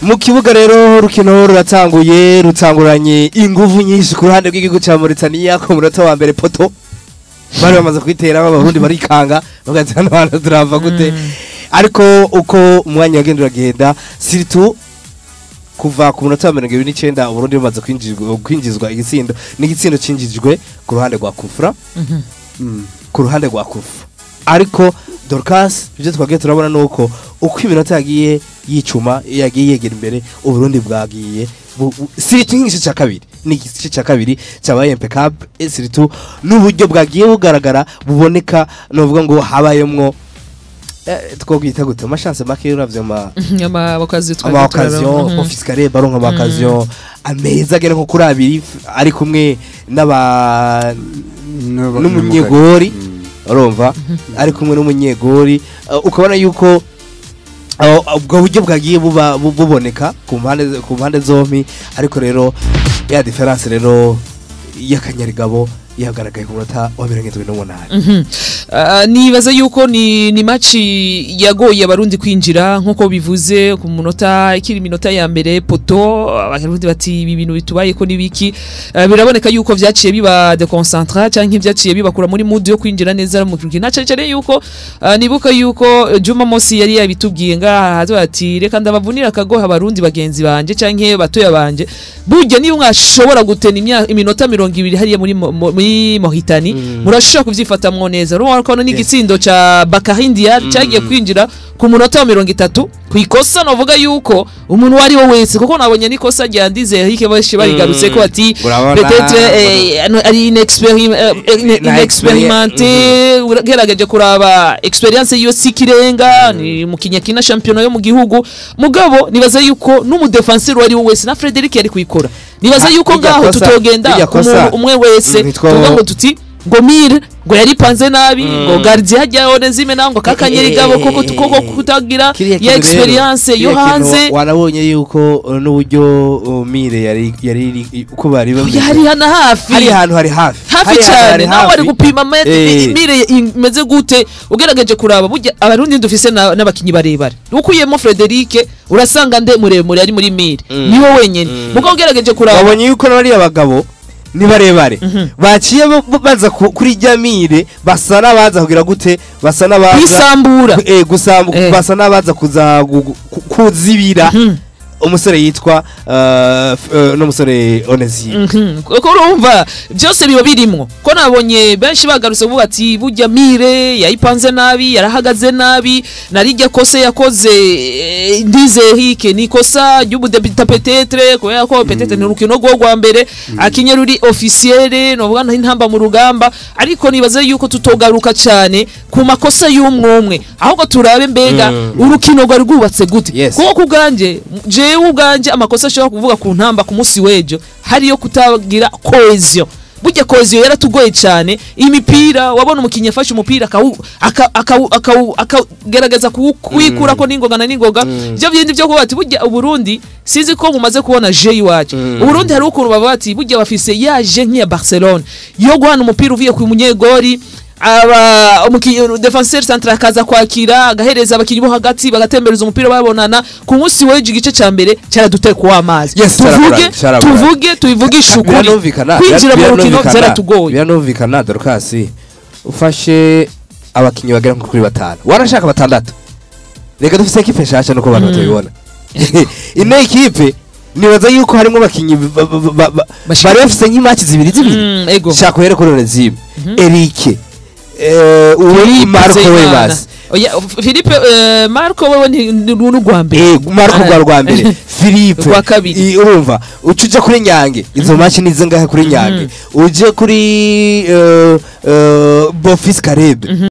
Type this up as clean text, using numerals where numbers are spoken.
Mu kibuga rero rukino ruratanguye, rutanguranye inguvu nyinshi ku ruhande rw'igihugu ca Mauritania. Ku munota wa mbere poteau bari bamaze kwitera, abarundi barikanga bagaza hano hantu turava gute? Ariko uko umwanya wagenda uragenda, surtout kuva ku munota wa 29, Uburundi bumaze kwinjizwa igitsindo, n'igitsindo cinjijwe ku ruhande rwa kufra, ku ruhande rwa kufa. Ariko Dorcas, ibyo twagiye turabona nuko uko iminota yagiye yicuma, yagiye yegera imbere, Uburundi bwagiye surtout nk'igice cya kabiri, ni igice cya kabiri cyabaye impeccable, et surtout n'uburyo bwagiye bugaragara buboneka, novuga ngo habayemwo twokwita gute, ama chances make uravye ama ama occasions ama occasions. Ofiscale baronka ama occasions ameza agera nko kuri abiri, ari kumwe n'aba n'umunyegori, urumva ari kumwe n'umunyegori. Ukabona yuko ubwo buryo bwagiye buba buboneka ku mpande zombi. Ariko rero ya différence rero y'akanyarigabo yagaragaye ku munota wa 78. Nibaza yuko ni match yagoye abarundi kwinjira, nkuko bivuze ku munota ikiri minota ya mbere poteau, abarundi bati ibi bintu bitubaye ko nibiki? Biraboneka yuko vyaciye biba déconcentra canke vyaciye bibakura muri mood yo kwinjira neza mu rukino, na cane cane yuko nibuka yuko Juma Mosi yari yabitubwiye ngaha ati: "Reka ndabavunira akagoha abarundi bagenzi banje canke batoya banje, burya niba mwashobora gutena iminota 20 hariya muri Mauritanie, murashobora kuvyifatamwo neza." Urabona ko n'igitsindo ca Bakary Ndiaye cyagiye kwinjira ku munota wa 30 ku ikosa, novuga yuko umuntu uwo ari we wese, kuko nabonye n'ikosa rya Ndize Eric benshi barigarutse ko ati Urabona, peut-être ari inexpérimenté, ugerageje kuraba expérience yiwe si ikirenga, ni umukinnyi akina shampiyona yo mu gihugu. Mugabo nibaza yuko n'umu défenseur uwo ari we wese na Frederic yari kuyikora. Nibaza Ah, yuko irya ngaho tutogenda irya ku kosa, muntu umwe wese tuvuga ngo tuti ngo mire ngo yaripanze nabi, ngo gardien hajya Onezime nawe ngo kakanyerigabo koko koko kutagira Kiriya ya kintu rero, expérience yo kiriya kintu hanze. Wanabonye yuko n'uburyo mire yari uko bari bameze. Yari hana hafi. Hari ahantu hari hafi. Hafi Hari ahantu cyane. hari Nawe wari hafi. gupima mire imeze gute? Ugerageje kuraba burya abarundi dufise n'abakinyi barebare, ukuyemo Frederic urasanga nde muremure ari muri mire? Niwe wenyene. Mugo ugerageje kuraba Wabonye yuko n'abariya bagabo ni barebare baciye baza kuri rya mire, basa n'abaza kugira gute, basa n'abaza kwisambura. Gusambuka. Basa n'abaza kuza kuzibira umusore yitwa n'umusore Onesime. Kuko urumva byose biba birimwo, ko nabonye benshi bagarutse kuvuga ati burya mire yayipanze nabi, yarahagaze nabi, narijya kose yakoze Ndize Eric ni ikosa ry'ubu débutant peut-être, kubera ko peut-être ni urukino rwo rwa mbere akinye ruri officiel, novuga ntintamba mu rugamba. Ariko nibaze yuko tutogaruka cyane ku makosa y'umwe umwe, ahubwo turabe mbega urukino rwari rwubatse gute. Kuko kubwanje, jewe ubwanje, amakosa ashobora kuvuga ku ntamba ku munsi w'ejo hariyo kutagira cohésion. Burya cohésion yaratugoye cyane. Imipira wabona umukinnyi afashe umupira akagerageza kuwikurako n'ingoga na n'ingoga, byo bindi byo kuba ati burya Uburundi, sinzi ko mumaze kubona jeu iwacu Uburundi, hari ukuntu bavuga ati burya bafise ya jeu nk'iya Barcelone yo guhana umupira uvuye ku munyegori, aba umukinnyi défenseur central akaza kwakira, agahereza abakinnyi bo hagati, bagatembereza umupira babonana. Ku munsi w'ejo igice ca mbere cyaraduteka w'amazi. Yes, tuvuge cyaragoranye, cyaragoranye. Tuvuge tubivugishe ukuri, Biranumvikana. kwinjira mu rukino byaratugoye. Biranumvikana Dorcas, ufashe abakinnyi bagera nko kuri batanu, warashaka batandatu. Reka dufise équipe nshasha nuko abantu batabibona. Ino équipe nibaza yuko harimo abakinnyi bari bafise nk'i match zibiri zibiri. Ego. Shaka uhere kuri Onesime, Eric, uwe Marco Nzeyimana. Wemas. Oya, Philippe, Marco wewe ni n'urwa mbere. Marco rwa mbere, Philippe Rwa kabiri. Urumva uca uja kuri Nyange, izo match ni zingahe kuri Nyange? Uje kuri Bofis Karebe.